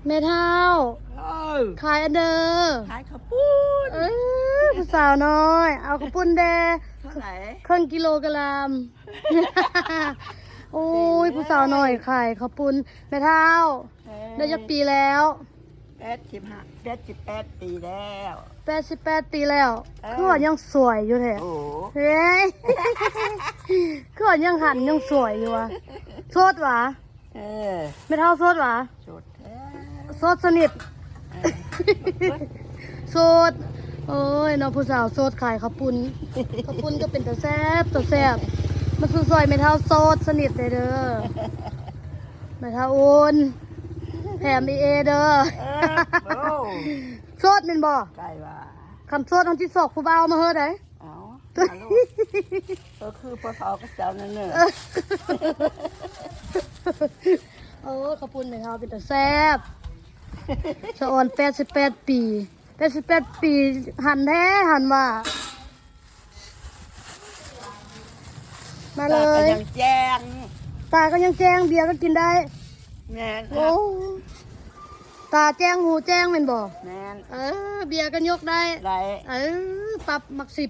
ແມ່ເຖົ້າ ເອີ ຂາຍອັນເດີ ຂາຍເຂົ້າປຸ້ນ ເອີ ຜູ້ສາວນ້ອຍ ເອົາເຂົ້າປຸ້ນແດ່ ເທົ່າໃດ? ເຄິ່ງກິໂລກຣາມ. ໂອ້ຍ ເກັ່ງເລີຍ ຜູ້ສາວນ້ອຍຂາຍເຂົ້າປຸ້ນ. ແມ່ເຖົ້າ ເອີ ໄດ້ຈັກປີແລ້ວ? ແປດສິບຫ້າ ແປດສິບແປດປີແລ້ວ ແປດສິບແປດປີແລ້ວ ເອີ ຄືວ່າຍັງສວຍຢູ່ແທ້. ໂອ້ ເຮີ້ຍ ຄືວ່າຍັງຫັນຍັງສວຍຢູ່ຫວາ? ໂສດຫວາ? ເອີ ແມ່ເຖົ້າໂສດຫວາ? ໂສດແທ້ ໂສດສະໜິດ ເອີ ໂສດ. ໂອ້ຍ ນ້ອງຜູ້ສາວໂສດຂາຍເຂົ້າປຸ້ນ ເຂົ້າປຸ້ນກໍເປັນຕາແຊບ ຕາແຊບ. ມາສູ່ຊ່ອຍແມ່ເຖົ້າໂສດສະໜິດແດ່ເດີ ແມ່ເຖົ້າໂອນ ແຖມເອເອເດີ. ເອີ ໂອ້ ໂສດແມ່ນບໍ່? ໃກ້ວ່າ ຄັນໂສດຫັ້ນຊິຊອກຜູ້ບ່າວມາເຮີດໃດ. ເອົ້າ ມາໂລດ ກໍຄືພໍ່ເຖົ້າກັບເຈົ້ານັ້ນເນີ. ໂອ້ ເຂົ້າປຸ້ນແມ່ເຖົ້າເປັນຕາແຊບ. ສະອອນແປດສິບແປດປີ ແປດສິບແປດປີ ຫັນແທ້ຫັນວ່າ. ມາເລີຍ ຕາກໍຍັງແຈ້ງ ຕາກໍຍັງແຈ້ງ ເບຍກໍກິນໄດ້. ແມ່ນ ໂອ້ ຕາແຈ້ງຫູແຈ້ງແມ່ນບໍ່? ແມ່ນ ເອີ ເບຍກໍຍົກໄດ້ ໄດ້ ເອີ ປັບໝາກສິບ.